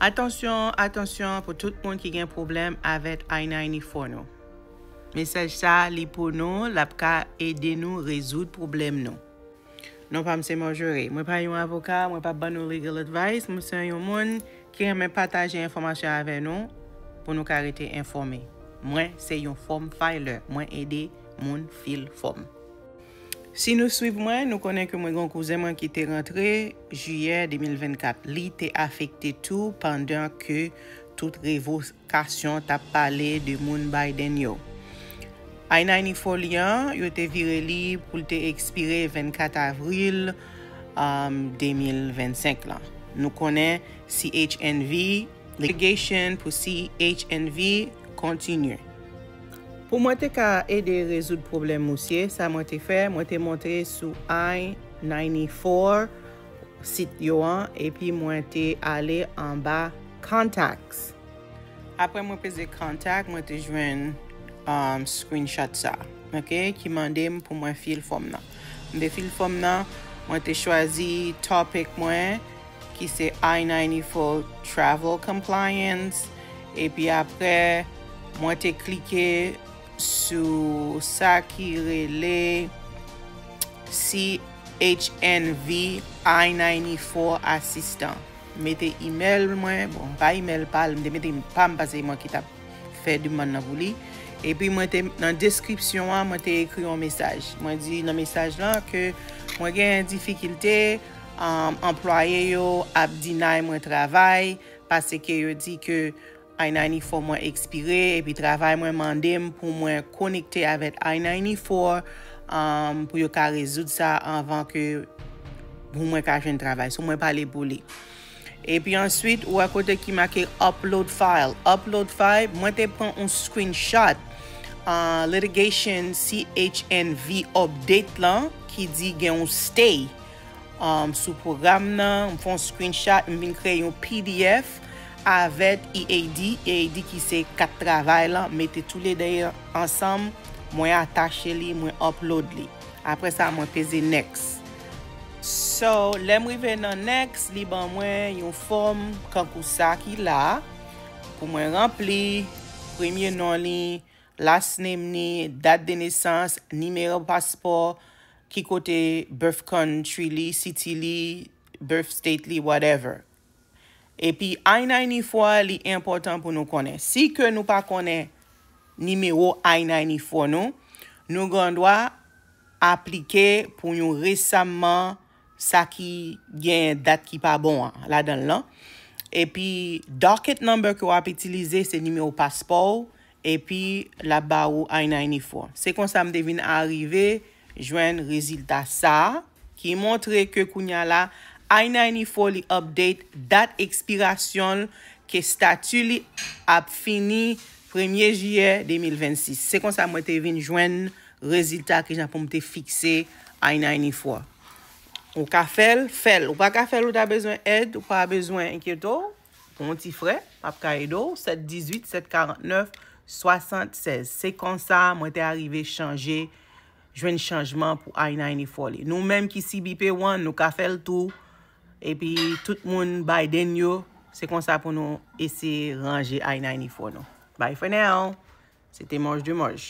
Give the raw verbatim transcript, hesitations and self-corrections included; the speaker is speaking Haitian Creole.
Atansyon, atansyon pou tout moun ki gen pwoblèm avèk I ninety-four nou. Mesaj sa, li pou nou, l ap ka ede nou rezoud pwoblèm nou. Non pa m se Marjorie. Mwen pa yon avoka, mwen pa ban nou legal advice, mwen se yon moun ki renmen pataje enfòmasyon avè nou pou nou ka rete enfòme. Mwen se yon form filer, mwen ede moun fil fòm. Si nou swiv mwen, nou konnen ke mwen gen yon kouzen mwen ki te rantre jiyè de mil vennkat. Li te afekte tou pandan ke tout revokasyon t ap pale de moun Biden yo. I ninety-four li an, yo te vire li pou l te ekspire vennkat avril, um, de mil vennsenk lan. Nou konnen C H N V, litigation pou C H N V kontinye. Pou mwen te ka ede rezoud pwoblèm misye, sa mwen te fè, mwen te monte sou I ninety-four sit yo an, epi mwen te ale anba contacts. Apre mwen peze contact, mwen te jwenn, um, screenshot sa, ok, ki mande m pou mwen fil fòm nan. M te fil fòm nan, mwen te chwazi topic mwen, ki se I ninety-four travel compliance, epi apre, mwen te klike sou sa ki rele C H N V I ninety-four assistant. Mete email mwen, bon, pa email pa l, m te mete pa m paske se mwen ki t ap fè demann nan pou li. Epi mwen te, nan deskripsyon an, mwen te ekri yon mesaj. Mwen di nan mesaj lan ke mwen gen difikilte, um, anplwaye yo ap deny mwen travay, paske yo di ke I ninety-four mwen ekspire, epi travay mwen mande m pou mwen konekte avèk I ninety-four, um, pou yo ka rezoud sa anvan ke pou mwen ka jwenn travay. So mwen pale pou li. Epi answit, ou wè kote ki make upload file. Upload file, mwen te pran yon screenshot, uh, litigation C H N V update lan ki di gen yon stay, um, sou pwogram nan. M fè yon screenshot, m vin kreye yon P D F avèk E A D, E A D ki se kat travay lan, mete toulede yo ansanm, mwen atache li, mwen upload li. Apre sa, mwen peze next. So, lè m rive nan next, li ban mwen yon fòm kankou sa ki la pou mwen ranpli, premye non li, last name ni, dat de nesans, nimewo paspò, ki kote birth country li, city li, birth state li, whatever. Epi I ninety-four li enpòtan pou nou konnen. Si ke nou pa konnen nimewo I ninety-four nou, nou gen dwa aplike pou yon resamman sa ki gen dat ki pa bon an ladan l lan. Epi docket number ke w ap itilize se nimewo paspò w, epi l ap ba ou I ninety-four. Se konsa m te vin arive jwenn rezilta sa a, ki montre ke kounya la I ninety-four li update dat ekspirasyon l, ke stati li ap fini premye jiyè de mil vennsis. Se konsa mwen te vin jwenn rezilta kijan pou m te fikse I ninety-four. Ou ka fè l, fè l. Ou pa ka fè l, ou ta bezwen èd, ou pa bezwen enkyete w. Pou yon ti frè, m ap ka ede w, sèt dizuit, sèt karantnèf, swasantsèz. Se konsa mwen te arive chanje, jwenn chanjman pou I ninety-four li. Nou menm ki C B P one, nou ka fè l tou. Epi tout moun Biden yo, se konsa pou nou eseye ranje I ninety-four nou. Bye for now. Se te Mòj de Mòj.